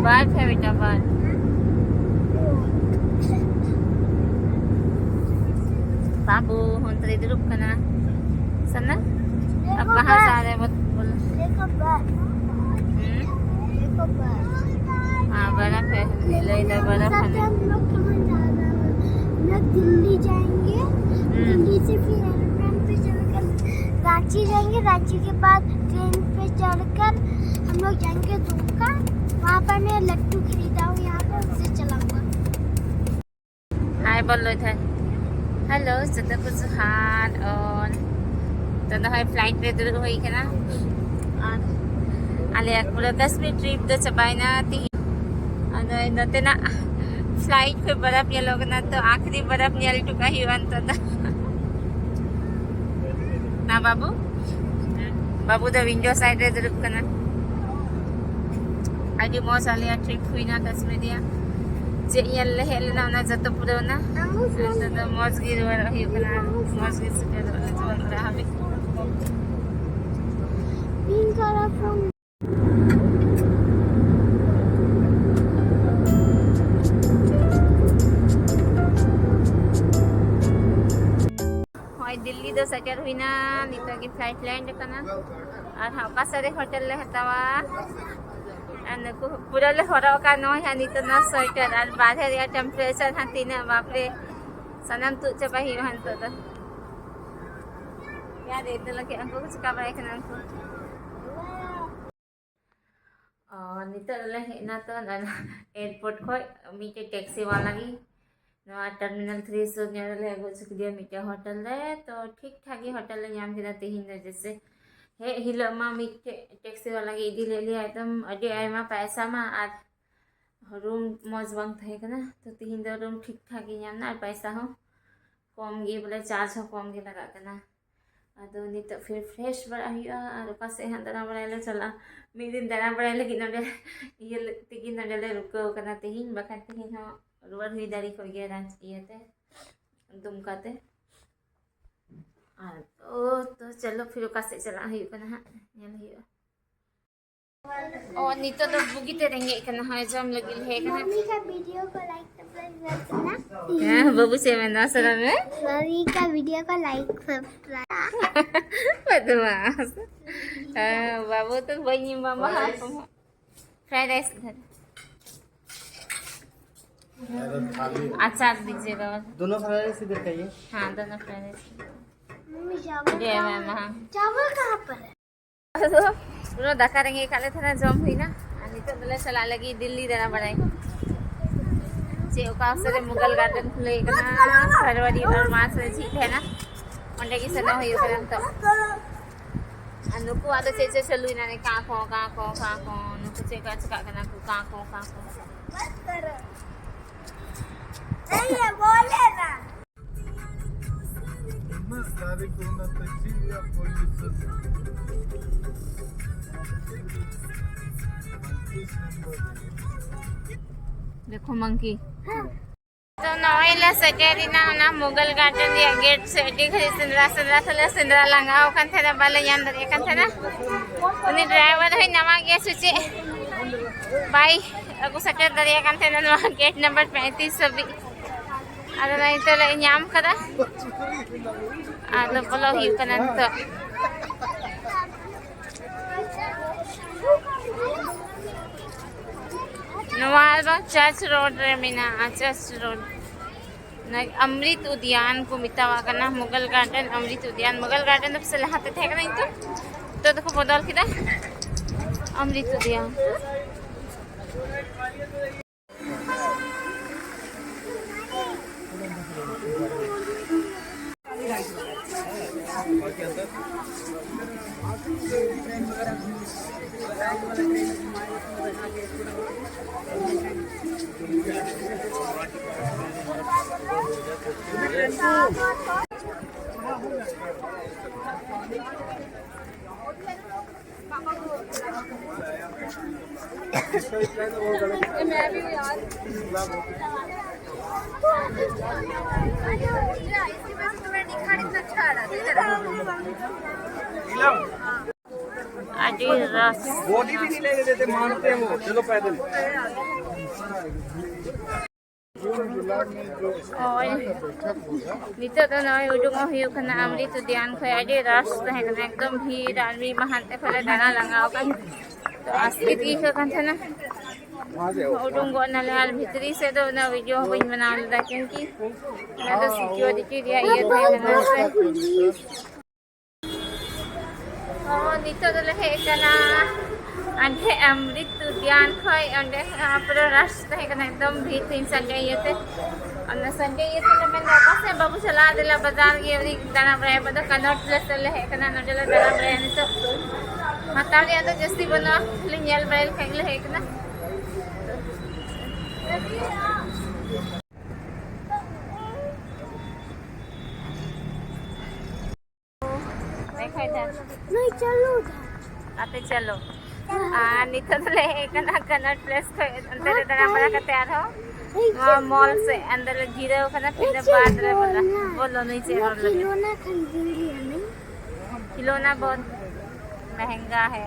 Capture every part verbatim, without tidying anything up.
बैठ है बेटा, बैठ। बाबू, हम तो इधर रुक करना। सना? अब कहाँ जा रहे हैं, मत बोलो। देखो बर्फ। हम्म? देखो बर्फ। हाँ, बर्फ है। ले इधर बर्फ है। हम लोग कहाँ जा रहे हैं? हम लोग दिल्ली जाएंगे। हम्म। दिल्ली से फिर एरोप्लेन पे चढ़कर रांची जाएंगे। रांची के बाद ट्रेन पे चढ़कर हम लोग जाएंगे दुमका। वहाँ पर मैं लड्डू खरीदा हूँ, यहाँ पे उससे चलाऊंगा। हाय बोलो इधर। हेलो, ᱡᱚᱛᱚ ᱠᱚ ᱡᱚᱦᱟᱨ᱾ ᱟᱨ ᱱᱤᱛᱚᱜ ᱫᱚ ᱦᱳᱭ ᱯᱷᱞᱟᱭᱤᱴ ᱨᱮ ᱫᱩᱲᱩᱵ ᱦᱩᱭ ᱠᱟᱱᱟ᱾ ᱟᱨ ᱟᱞᱮᱭᱟᱜ ᱯᱩᱨᱟᱹ ᱠᱟᱥᱢᱤᱨ ᱴᱨᱤᱯ ᱫᱚ ᱪᱟᱵᱟᱭᱮᱱᱟ ᱛᱤᱦᱤᱧ᱾ ᱟᱫᱚ ᱱᱚᱛᱮᱱᱟᱜ ᱯᱷᱞᱟᱭᱤᱴ ᱠᱷᱚᱱ ᱵᱚᱨᱚᱯᱷ ᱧᱮᱞᱚᱜ ᱠᱟᱱᱟ, ᱛᱚ ᱟᱠᱷᱨᱤ ᱵᱚᱨᱚᱯᱷ ᱧᱮᱞ ᱦᱚᱪᱚ ᱠᱟᱜ ᱦᱩᱭᱩᱜᱼᱟ ᱱᱤᱛᱚᱜ ᱫᱚ᱾ ᱱᱟ ᱵᱟᱹᱵᱩ? ᱵᱟᱹᱵᱩ ᱫᱚ ᱣᱤᱱᱰᱳ ᱥᱟᱭᱤᱰ ᱨᱮ ᱫᱩᱲᱩᱵ ᱠᱟᱱᱟ᱾ ᱟᱹᱰᱤ ᱢᱚᱡᱽ ᱟᱞᱮᱭᱟᱜ ᱴᱨᱤᱯ ᱦᱩᱭᱱᱟ ᱠᱟᱥᱢᱤᱨ ᱨᱮᱭᱟᱜ᱾ ᱪᱮᱫ ᱧᱮᱞ ᱞᱮ ᱦᱮᱡ ᱞᱮᱱᱟ, ᱚᱱᱟ ᱡᱚᱛᱚ ᱯᱩᱨᱟᱹᱣᱱᱟ᱾ ᱟᱨ ᱱᱤᱛᱚᱜ ᱫᱚ ᱢᱚᱡᱽ ᱜᱮ ᱨᱩᱣᱟᱹᱲᱚᱜ ᱦᱩᱭᱩᱜ ᱠᱟᱱᱟ, ᱢᱚᱡᱽ ᱜᱮ ᱥᱮᱴᱮᱨᱚᱜ ᱞᱟᱹᱜᱤᱫ ᱚᱲᱟᱜ ᱦᱟᱹᱵᱤᱡ᱾ Pink colour phone. ᱦᱳᱭ, ᱫᱤᱞᱞᱤ ᱫᱚ ᱥᱮᱴᱮᱨ ᱦᱩᱭᱱᱟ, ᱱᱤᱛᱚᱜ ᱜᱮ ᱯᱷᱞᱟᱭᱤᱴ ᱞᱮᱱᱰ ᱠᱟᱱᱟ᱾ ᱟᱨ ᱦᱟᱸᱜ ᱚᱠᱟ ᱥᱮᱫ ᱨᱮ ᱦᱳᱴᱮᱞ ᱞᱮ ᱦᱟᱛᱟᱣᱟ? ᱟᱨ ᱱᱩᱠᱩ ᱯᱩᱨᱟᱹ ᱞᱮ ᱦᱚᱨᱚᱜ ᱟᱠᱟᱫ ᱱᱚᱜᱼᱚᱭ ᱦᱟᱸᱜ ᱱᱤᱛᱚᱜ ᱱᱚᱣᱟ ᱥᱳᱭᱮᱴᱟᱨ, ᱟᱨ ᱵᱟᱨᱦᱮ ᱨᱮᱭᱟᱜ ᱴᱮᱢᱯᱟᱨᱮᱪᱟᱨ ᱦᱟᱸᱜ ᱛᱤᱱᱟᱹᱜ, ᱵᱟᱯᱨᱮ, ᱥᱟᱱᱟᱢ ᱛᱩᱫ ᱪᱟᱵᱟᱭ ᱦᱩᱭᱩᱜᱼᱟ ᱦᱟᱸᱜ ᱱᱤᱛᱚᱜ ᱫᱚ᱾ ᱭᱟ ᱨᱮ, ᱤᱫᱤ ᱞᱟᱹᱜᱤᱫ ᱩᱱᱠᱩ ᱠᱚ ᱪᱤᱠᱟ ᱵᱟᱲᱟᱭ ᱠᱟᱱᱟ ᱩᱱᱠᱩ? ᱚ, ᱱᱤᱛᱚᱜ ᱫᱚᱞᱮ ᱦᱮᱡ ᱮᱱᱟ ᱛᱚ ᱮᱭᱟᱨᱯᱳᱨᱴ ᱠᱷᱚᱡ ᱢᱤᱫᱴᱮᱡ ᱴᱮᱠᱥᱤ ᱵᱟᱞᱟ ᱜᱮ ᱱᱚᱣᱟ ᱴᱟᱨᱢᱤᱱᱟᱞ ᱛᱷᱨᱤ ᱥᱩᱨ ᱧᱚᱜ ᱨᱮᱞᱮ ᱟᱹᱜᱩ ᱦᱚᱪᱚ ᱠᱮᱫᱮᱭᱟ ᱢᱤᱫᱴᱮᱡ ᱦᱳᱴᱮᱞ ᱨᱮ᱾ ᱛᱚ ᱴᱷᱤᱠ ᱴᱷᱟᱠ ᱜᱮ ᱦᱳᱴᱮᱞ ᱞᱮ ᱧᱟᱢ ᱠᱮᱫᱟ ᱛᱮᱦᱮᱧ ᱫᱚ, ᱡᱮᱥᱮ ᱦᱮᱡ ᱦᱤᱞᱳᱜ ᱢᱟ ᱢᱤᱫᱴᱮᱡ ᱴᱮᱠᱥᱤ ᱵᱟᱞᱟ ᱜᱮ ᱤᱫᱤ ᱞᱮᱫ ᱞᱮᱭᱟ, ᱮᱠᱫᱚᱢ ᱟᱹᱰᱤ ᱟᱭᱢᱟ ᱯᱟᱭᱥᱟ ᱢᱟ ᱟᱨ ᱨᱩᱢ ᱢᱚᱡᱽ ᱵᱟᱝ ᱛᱟᱦᱮᱸ ᱠᱟᱱᱟ᱾ ᱛᱚ ᱛᱮᱦᱮᱧ ᱫᱚ ᱨᱩᱢ ᱴᱷᱤᱠ ᱴᱷᱟᱠ ᱜᱮ ᱧᱟᱢ ᱮᱱᱟ ᱟᱨ ᱯᱟᱭᱥᱟ ᱦᱚᱸ ᱠᱚᱢ ᱜᱮ, ᱵᱚᱞᱮ ᱪᱟᱨᱡᱽ ᱦᱚᱸ ᱠᱚᱢ ᱜᱮ ᱞᱟᱜᱟᱜ ᱠᱟᱱᱟ᱾ ᱟᱫᱚ ᱱᱤᱛᱚᱜ ᱯᱷᱤᱨ ᱯᱷᱨᱮᱥ ᱵᱟᱲᱟᱜ ᱦᱩᱭᱩᱜᱼᱟ ᱟᱨ ᱚᱠᱟ ᱥᱮᱫ ᱦᱟᱸᱜ ᱫᱟᱬᱟ ᱵᱟᱲᱟᱭ ᱞᱮ ᱪᱟᱞᱟᱜᱼᱟ᱾ ᱢᱤᱫ ᱫᱤᱱ ᱫᱟᱬᱟ ᱵᱟᱲᱟᱭ ᱞᱟᱹᱜᱤᱫ ᱱᱚᱰᱮ ᱤᱭᱟᱹ ᱞᱟᱹᱜᱤᱫ ᱛᱮᱜᱮ ᱱᱚᱰᱮ ᱞᱮ ᱨᱩᱠᱟᱹᱣ ᱠᱟᱱᱟ ᱛᱮᱦᱮᱧ, ᱵᱟᱠᱷᱟᱱ ᱛᱮᱦᱮᱧ ᱦᱚᱸ ᱨᱩᱣᱟᱹᱲ ᱦᱩᱭ ᱫᱟᱲᱮ ᱠᱚᱜ ᱜᱮᱭᱟ ᱨᱟᱸᱪ ᱤᱭᱟᱹᱛᱮ, ᱫᱩᱢᱠᱟ ᱛᱮ᱾ ᱟᱨ ᱳ ᱛᱚ ᱪᱚᱞᱚ ᱯᱷᱤᱨ ᱚᱠᱟ ᱥᱮᱫ ᱪᱟᱞᱟᱜ ᱦᱩᱭᱩᱜ ᱠᱟᱱᱟ ᱦᱟᱸᱜ, ᱧᱮᱞ ᱦᱩᱭᱩᱜᱼᱟ᱾ ᱚ, ᱱᱤᱛᱚᱜ ᱫᱚ ᱵᱩᱜᱤᱛᱮ ᱨᱮᱸᱜᱮᱡ ᱠᱟᱱᱟ, ᱦᱳᱭ, ᱡᱚᱢ ᱞᱟᱹᱜᱤᱫ ᱞᱮ ᱦᱮᱡ ᱠᱟᱱᱟ᱾ मम्मी का वीडियो को लाइक सब्सक्राइब करना। ᱦᱮᱸ, ᱵᱟᱹᱵᱩ ᱪᱮᱫ ᱮ ᱢᱮᱱᱫᱟ? ᱥᱟᱱᱟᱢ ᱢᱮ। मम्मी का वीडियो को लाइक सब्सक्राइब। ᱵᱟᱫᱢᱟᱥ। ᱦᱮᱸ, ᱵᱟᱹᱵᱩ ᱛᱚ ᱵᱟᱹᱧ ᱮᱢᱟᱢᱟ ᱦᱟᱸᱜ᱾ फ्राइड राइस इधर। अचार दीजिएगा और। दोनों फ्राइड राइस इधर खाइए। हाँ, दोनों फ्राइड राइस। मम्मी, चावल ये कहाँ मैं है? वहाँ। चावल कहाँ पर है? ᱟᱫᱚ ᱯᱩᱨᱟᱹ ᱫᱟᱠᱟ ᱨᱮᱸᱜᱮᱡ ᱠᱟᱜ ᱞᱮ ᱛᱟᱦᱮᱱᱟ, ᱡᱚᱢ ᱦᱩᱭᱱᱟ᱾ ᱟᱨ ᱱᱤᱛᱚᱜ ᱫᱚᱞᱮ ᱪᱟᱞᱟᱜ ᱞᱟᱹᱜᱤᱫ ᱫᱤᱞᱞᱤ ᱫᱟᱬᱟ ᱵᱟᱲᱟᱭ᱾ ᱪᱮᱫ ᱚᱠᱟ ᱥᱮᱫ ᱨᱮ ᱢᱩᱜᱟᱞ ᱜᱟᱨᱰᱮᱱ ᱠᱷᱩᱞᱟᱹᱣ ᱠᱟᱱᱟ, ᱯᱷᱮᱵᱽᱨᱩᱣᱟᱨᱤ ᱟᱨ ᱢᱟᱨᱪ ᱨᱮ ᱡᱷᱤᱡ ᱛᱟᱦᱮᱱᱟ, ᱚᱸᱰᱮ ᱜᱮ ᱥᱮᱱᱚᱜ ᱦᱩᱭᱩᱜ ᱠᱟᱱᱟ ᱱᱤᱛᱚᱜ᱾ ᱟᱨ ᱱᱩᱠᱩᱣᱟᱜ ᱫᱚ ᱪᱮᱫ ᱪᱚ ᱪᱟᱹᱞᱩᱭᱮᱱᱟ, ᱱᱮ ᱠᱟᱸ ᱠᱚᱸ, ᱠᱟᱸ ᱠᱚᱸ, ᱠᱟᱸ ᱠᱚᱸ, ᱱᱩᱠᱩ ᱪᱮᱫ ᱠᱚ ᱪᱮᱠᱟᱜ ᱠᱟᱱᱟ ᱠᱚ, ᱠᱟᱸ ᱠᱚᱸ, ᱠᱟᱸ ᱠᱚᱸ᱾ देखो मंकी। ᱛᱚ ᱱᱚᱜᱼᱚᱭ ᱞᱮ ᱥᱮᱴᱮᱨᱮᱱᱟ ᱚᱱᱟ ᱢᱩᱜᱟᱞ ᱜᱟᱨᱰᱮᱱ ᱨᱮᱭᱟᱜ ᱜᱮᱴ ᱥᱮᱫ᱾ ᱟᱹᱰᱤ ᱜᱷᱟᱹᱲᱤᱡ ᱥᱮᱸᱫᱽᱨᱟ ᱥᱮᱸᱫᱽᱨᱟ ᱛᱮᱞᱮ ᱥᱮᱸᱫᱽᱨᱟ ᱞᱟᱸᱜᱟᱣ ᱟᱠᱟᱱ ᱛᱟᱦᱮᱱᱟ, ᱵᱟᱞᱮ ᱧᱟᱢ ᱫᱟᱲᱮᱭᱟᱜ ᱠᱟᱱ ᱛᱟᱦᱮᱱᱟ᱾ ᱩᱱᱤ ᱰᱨᱟᱭᱵᱷᱟᱨ ᱦᱚᱸᱭ ᱧᱟᱢᱟᱜ ᱜᱮᱭᱟ ᱥᱮ ᱪᱮᱫ, ᱵᱟᱭ ᱟᱹᱜᱩ ᱥᱮᱴᱮᱨ ᱫᱟᱲᱮᱭᱟᱜ ᱠᱟᱱ ᱛᱟᱦᱮᱱᱟ ᱱᱚᱣᱟ ᱜᱮᱴ ᱱᱟᱢᱵᱟᱨ ᱯᱮᱸᱭᱛᱨᱤᱥ ᱦᱟᱹᱵᱤᱡ᱾ ᱟᱫᱚ ᱱᱚᱜᱼᱚᱭ ᱱᱤᱛᱚᱜ ᱞᱮ ᱧᱟᱢ ᱠᱟᱫᱟ, ᱟᱫᱚ ᱵᱚᱞᱚ ᱦᱩᱭᱩᱜ ᱠᱟᱱᱟ ᱱᱤᱛᱚᱜ᱾ ᱱᱚᱣᱟ ᱫᱚ ᱪᱟᱨᱪ ᱨᱳᱰ ᱨᱮ ᱢᱮᱱᱟᱜᱼᱟ, ᱪᱟᱨᱪ ᱨᱳᱰ᱾ ᱚᱱᱟ ᱚᱢᱨᱤᱛ ᱩᱫᱽᱭᱟᱱ ᱠᱚ ᱢᱮᱛᱟᱣᱟᱜ ᱠᱟᱱᱟ, ᱢᱩᱜᱟᱞ ᱜᱟᱨᱰᱮᱱ ᱚᱢᱨᱤᱛ ᱩᱫᱽᱭᱟᱱ᱾ ᱢᱩᱜᱟᱞ ᱜᱟᱨᱰᱮᱱ ᱫᱚ ᱯᱟᱥᱮᱡ ᱞᱟᱦᱟᱛᱮ ᱛᱟᱦᱮᱸ ᱠᱟᱱᱟ, ᱱᱤᱛᱚᱜ, ᱱᱤᱛᱚᱜ ᱫᱚᱠᱚ ᱵᱚᱫᱚᱞ ᱠᱮᱫᱟ, ᱚᱢᱨᱤᱛ ᱩᱫᱽᱭᱟᱱ᱾ ᱟᱹᱰᱤ ᱨᱟᱥ᱾ ᱵᱚᱰᱤ ᱵᱤ ᱱᱤᱞᱮ ᱫᱮ ᱫᱮ ᱢᱟᱱᱛᱮ ᱦᱚ, ᱪᱚᱞᱚ ᱯᱟᱭᱫᱟᱞ᱾ ᱦᱳᱭ, ᱱᱤᱛᱚᱜ ᱫᱚ ᱱᱚᱜᱼᱚᱭ ᱩᱰᱩᱝᱚᱜ ᱦᱩᱭᱩᱜ ᱠᱟᱱᱟ ᱟᱢᱨᱤᱛ ᱩᱫᱽᱭᱟᱱ ᱠᱷᱚᱱ᱾ ᱟᱹᱰᱤ ᱨᱟᱥ ᱛᱟᱦᱮᱸ ᱠᱟᱱᱟ, ᱮᱠᱫᱚᱢ ᱵᱷᱤᱲ, ᱟᱨ ᱢᱤᱫ ᱢᱟᱦᱟᱱᱛᱮ ᱠᱷᱚᱱ ᱞᱮ ᱫᱟᱬᱟ ᱞᱟᱸᱜᱟᱣ ᱟᱠᱟᱱ, ᱛᱚ ᱟᱥᱠᱮᱛ ᱜᱮ ᱟᱹᱭᱠᱟᱹᱜ ᱠᱟᱱ ᱛᱟᱦᱮᱱᱟ᱾ ᱩᱰᱩᱝ ᱜᱚᱫ ᱱᱟᱞᱮ, ᱟᱨ ᱵᱷᱤᱛᱨᱤ ᱥᱮᱫ ᱫᱚ ᱩᱱᱟᱹᱜ ᱵᱷᱤᱰᱤᱭᱳ ᱦᱚᱸ ᱵᱟᱹᱧ ᱵᱮᱱᱟᱣ ᱞᱮᱫᱟ, ᱠᱤᱭᱩᱸᱠᱤ ᱚᱱᱟ ᱫᱚ ᱥᱤᱠᱤᱭᱩᱨᱤᱴᱤ ᱨᱮᱭᱟᱜ ᱤᱭᱟᱹ ᱛᱟᱦᱮᱸ ᱠᱟᱱᱟ ᱥᱮ᱾ ᱦᱚᱸ, ᱱᱤᱛᱚᱜ ᱫᱚᱞᱮ ᱦᱮᱡ ᱟᱠᱟᱱᱟ ᱟᱸᱰᱮ ᱟᱢᱨᱤᱛ ᱩᱫᱽᱭᱟᱱ ᱠᱷᱚᱡ᱾ ᱚᱸᱰᱮ ᱯᱩᱨᱟᱹ ᱨᱟᱥ ᱛᱟᱦᱮᱸ ᱠᱟᱱᱟ, ᱮᱠᱫᱚᱢ ᱵᱷᱤᱲ ᱛᱤᱧ ᱥᱟᱸᱜᱮ ᱤᱭᱟᱹᱛᱮ᱾ ᱚᱱᱟ ᱥᱟᱸᱜᱮ ᱤᱭᱟᱹᱛᱮ ᱞᱮ ᱢᱮᱱᱫᱟ, ᱚᱠᱟ ᱥᱮᱫ ᱵᱟᱵᱚ ᱪᱟᱞᱟᱜᱼᱟ, ᱫᱮᱞᱟ ᱵᱟᱡᱟᱨ ᱜᱮ ᱟᱹᱣᱨᱤ ᱫᱟᱬᱟ ᱵᱟᱲᱟᱭᱟ᱾ ᱟᱵᱚ ᱫᱚ ᱠᱟᱱᱚᱴ ᱯᱞᱮᱥ ᱨᱮᱞᱮ ᱦᱮᱡ ᱟᱠᱟᱱᱟ, ᱱᱚᱸᱰᱮ ᱞᱮ ᱫᱟᱬᱟ ᱵᱟᱲᱟᱭᱟ᱾ ᱱᱤᱛᱚᱜ ᱦᱟᱛᱟᱣ ᱨᱮᱭᱟᱜ ᱫᱚ ᱡᱟᱹᱥᱛᱤ ᱵᱟᱹᱱᱩᱜᱼᱟ, ᱠᱷᱟᱹᱞᱤ ᱧᱮᱞ ᱵᱟᱲᱟᱭ ᱞᱮᱠᱷᱟᱡ ᱜᱮᱞᱮ ᱦᱮᱡ ᱟᱠᱟᱱᱟ᱾ ᱫᱮᱠᱷᱟᱭ ᱫᱟ᱾ नहीं, चलो उधर। ᱟᱯᱮ ᱪᱟᱞᱚ᱾ ᱟᱨ ᱱᱤᱛᱚᱜ ᱫᱚᱞᱮ ᱦᱮᱡ ᱠᱟᱱᱟ ᱠᱟᱱᱟᱴ ᱯᱞᱮᱥ ᱠᱷᱚᱡ, ᱚᱱᱛᱮ ᱨᱮ ᱫᱟᱬᱟ ᱵᱟᱲᱟ ᱠᱟᱛᱮ ᱟᱨᱦᱚᱸ ᱱᱚᱣᱟ ᱢᱚᱞ ᱥᱮᱫ ᱚᱱᱛᱮ ᱞᱮ ᱡᱤᱨᱟᱹᱣ ᱠᱟᱱᱟ᱾ ᱯᱷᱤᱨ ᱫᱚ ᱵᱟᱫᱽ ᱨᱮ ᱵᱚᱞᱚ, ᱵᱚᱞᱚ ᱱᱩᱭ ᱪᱮᱫ ᱦᱚᱲ ᱞᱟᱹᱜᱤᱫ᱾ खिलौना खरीदेंगे हमें। खिलौना बहुत महंगा है।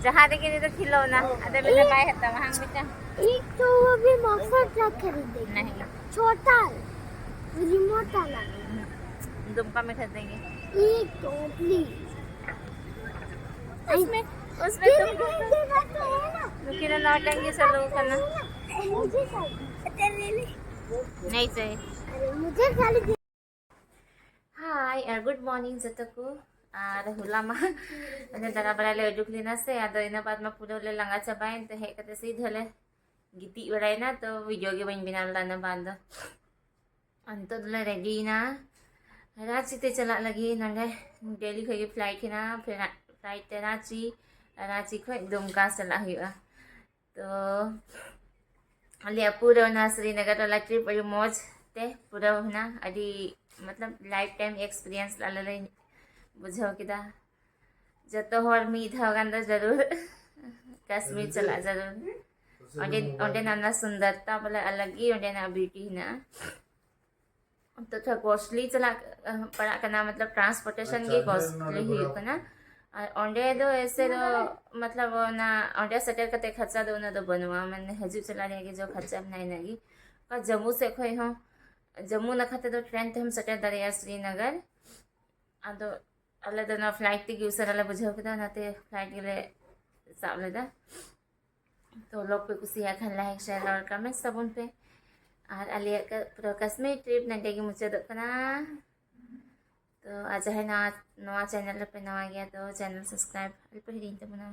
ᱡᱟᱦᱟᱸ ᱨᱮᱜᱮ ᱱᱤᱛᱚᱜ ᱠᱷᱤᱞᱳᱱᱟ, ᱟᱫᱚ ᱢᱮᱱᱟ ᱵᱟᱭ ᱦᱟᱛᱟᱣᱟ, ᱦᱟᱝ ᱵᱮᱴᱟ? एक तो वो भी मफत का खरीदेंगे। नहीं। छोटा रिमोट वाला। दुमका में खरीदेंगे। एक तो प्लीज। उसमें, उसमें तुम रुकी ना, नौटंकी चालू करना। मुझे चाहिए। नहीं चाहिए। अरे, मुझे खाली ᱦᱟᱭ ᱟᱨ ᱜᱩᱰ ᱢᱚᱨᱱᱤᱝ ᱡᱚᱛᱚ ᱠᱚ᱾ ᱟᱨ ᱦᱚᱞᱟ ᱢᱟ ᱚᱱᱮ ᱫᱟᱬᱟ ᱵᱟᱲᱟᱭ ᱞᱮ ᱩᱰᱩᱠ ᱞᱮᱱᱟ ᱥᱮ, ᱟᱫᱚ ᱤᱱᱟᱹ ᱵᱟᱫᱽ ᱢᱟ ᱯᱩᱨᱟᱹ ᱞᱮ ᱞᱟᱸᱜᱟ ᱪᱟᱵᱟᱭᱮᱱ, ᱛᱚ ᱦᱮᱡ ᱠᱟᱛᱮ ᱥᱤᱫᱷᱟᱹ ᱞᱮ ᱜᱤᱛᱤᱡ ᱵᱟᱲᱟᱭᱮᱱᱟ, ᱛᱚ ᱵᱷᱤᱰᱤᱭᱳ ᱜᱮ ᱵᱟᱹᱧ ᱵᱮᱱᱟᱣ ᱞᱮᱫᱟ ᱤᱱᱟᱹ ᱵᱟᱫᱽ ᱫᱚ᱾ ᱟᱨ ᱱᱤᱛᱚᱜ ᱫᱚᱞᱮ ᱨᱮᱰᱤᱭᱮᱱᱟ ᱨᱟᱸᱪᱤ ᱛᱮ ᱪᱟᱞᱟᱜ ᱞᱟᱹᱜᱤᱫ᱾ ᱱᱚᱰᱮ ᱫᱤᱞᱞᱤ ᱠᱷᱚᱡ ᱜᱮ ᱯᱷᱞᱟᱭᱤᱴ ᱦᱮᱱᱟᱜᱼᱟ, ᱯᱷᱞᱟᱭᱤᱴ ᱛᱮ ᱨᱟᱸᱪᱤ, ᱨᱟᱸᱪᱤ ᱠᱷᱚᱡ ᱫᱩᱢᱠᱟ ᱪᱟᱞᱟᱜ ᱦᱩᱭᱩᱜᱼᱟ᱾ ᱛᱚ ᱟᱞᱮᱭᱟᱜ ᱯᱩᱨᱟᱹᱣᱱᱟ ᱥᱨᱤᱱᱚᱜᱚᱨ ᱴᱚᱞᱟ ᱴᱨᱤᱯ ᱟᱹᱰᱤ ᱢᱚᱡᱽ ᱛᱮ ᱯᱩᱨᱟᱹᱣᱱᱟ, ᱟᱹᱰᱤ ᱢᱚᱛᱞᱚᱵ ᱞᱟᱭᱤᱯᱷ ᱴᱟᱭᱤᱢ ᱮᱠᱥᱯᱤᱨᱤᱭᱮᱱᱥ ᱟᱞᱮ ᱞᱮ ᱵᱩᱡᱷᱟᱹᱣ ᱠᱮᱫᱟ᱾ ᱡᱚᱛᱚ ᱦᱚᱲ ᱢᱤᱫ ᱫᱷᱟᱣ ᱜᱟᱱ ᱫᱚ ᱡᱟᱹᱨᱩᱲ ᱠᱟᱥᱢᱤᱨ ᱪᱟᱞᱟᱜ ᱡᱟᱹᱨᱩᱲ᱾ ᱚᱸᱰᱮ, ᱚᱸᱰᱮᱱᱟᱜ ᱚᱱᱟ ᱥᱩᱱᱫᱚᱨᱛᱟ ᱵᱚᱞᱮ ᱟᱞᱟᱜᱽ ᱜᱮ ᱚᱸᱰᱮᱱᱟᱜ ᱵᱤᱭᱩᱴᱤ ᱦᱮᱱᱟᱜᱼᱟ᱾ ᱛᱚ ᱛᱷᱚᱲᱟ ᱠᱚᱥᱴᱞᱤ ᱪᱟᱞᱟᱜ ᱯᱟᱲᱟᱜ ᱠᱟᱱᱟ, ᱢᱚᱛᱞᱚᱵ ᱴᱨᱟᱱᱥᱯᱳᱨᱴᱮᱥᱚᱱ ᱜᱮ ᱠᱚᱥᱴᱞᱤ ᱦᱩᱭᱩᱜ ᱠᱟᱱᱟ᱾ ᱟᱨ ᱚᱸᱰᱮ ᱫᱚ ᱮᱥᱮ ᱫᱚ ᱢᱚᱛᱞᱚᱵ ᱚᱱᱟ ᱚᱸᱰᱮ ᱥᱮᱴᱮᱨ ᱠᱟᱛᱮ ᱠᱷᱚᱨᱪᱟ ᱫᱚ ᱩᱱᱟᱹᱜ ᱫᱚ ᱵᱟᱹᱱᱩᱜᱼᱟ, ᱢᱟᱱᱮ ᱦᱤᱡᱩᱜ ᱪᱟᱞᱟᱜ ᱨᱮᱭᱟᱜ ᱜᱮ ᱡᱟ ᱠᱷᱚᱨᱪᱟ ᱢᱮᱱᱟᱜᱼᱟ ᱤᱱᱟᱹᱜ ᱜᱮ᱾ ᱚᱠᱟ ᱡᱟᱹᱢᱩ ᱥᱮᱫ ᱠᱷᱚᱱ ᱦᱚᱸ, ᱡᱟᱹᱢᱩ ᱱᱟᱠᱷᱟ ᱛᱮᱫᱚ ᱴᱨᱮᱱ ᱛᱮᱦᱚᱸᱢ ᱥᱮᱴᱮᱨ ᱫᱟᱲᱮᱭᱟᱜᱼᱟ ᱥᱨᱤᱱᱚᱜᱚᱨ᱾ ᱟᱫᱚ ᱟᱞᱮ ᱫᱚ ᱱᱚᱣᱟ ᱯᱷᱞᱟᱭᱤᱴ ᱛᱮᱜᱮ ᱩᱥᱟᱹᱨᱟ ᱞᱮ ᱵᱩᱡᱷᱟᱹᱣ ᱠᱮᱫᱟ, ᱚᱱᱟᱛᱮ ᱯᱷᱞᱟᱭᱤᱴ ᱜᱮᱞᱮ ᱥᱟᱵ ᱞᱮᱫᱟ᱾ ᱛᱚ ᱵᱞᱚᱜ ᱯᱮ ᱠᱩᱥᱤᱭᱟᱜ ᱠᱷᱟᱱ ᱞᱟᱭᱤᱠ, ᱥᱮᱭᱟᱨ ᱟᱨ ᱠᱚᱢᱮᱱᱴ ᱛᱟᱵᱚᱱ ᱯᱮ᱾ ᱟᱨ ᱟᱞᱮᱭᱟᱜ ᱠᱟ-, ᱯᱩᱨᱟᱹ ᱠᱟᱥᱢᱤᱨ ᱴᱨᱤᱯ ᱱᱚᱸᱰᱮ ᱜᱮ ᱢᱩᱪᱟᱹᱫᱚᱜ ᱠᱟᱱᱟ᱾ ᱛᱚ ᱟᱨ ᱡᱟᱦᱟᱸᱭ ᱱᱟᱣᱟ, ᱱᱚᱣᱟ ᱪᱮᱱᱮᱞ ᱨᱮᱯᱮ ᱱᱟᱣᱟ ᱜᱮᱭᱟ ᱛᱚ ᱪᱮᱱᱮᱞ ᱥᱟᱵᱥᱠᱨᱟᱭᱤᱵ ᱟᱞᱚᱯᱮ ᱦᱤᱲᱤᱧ ᱛᱟᱵᱚᱱᱟ᱾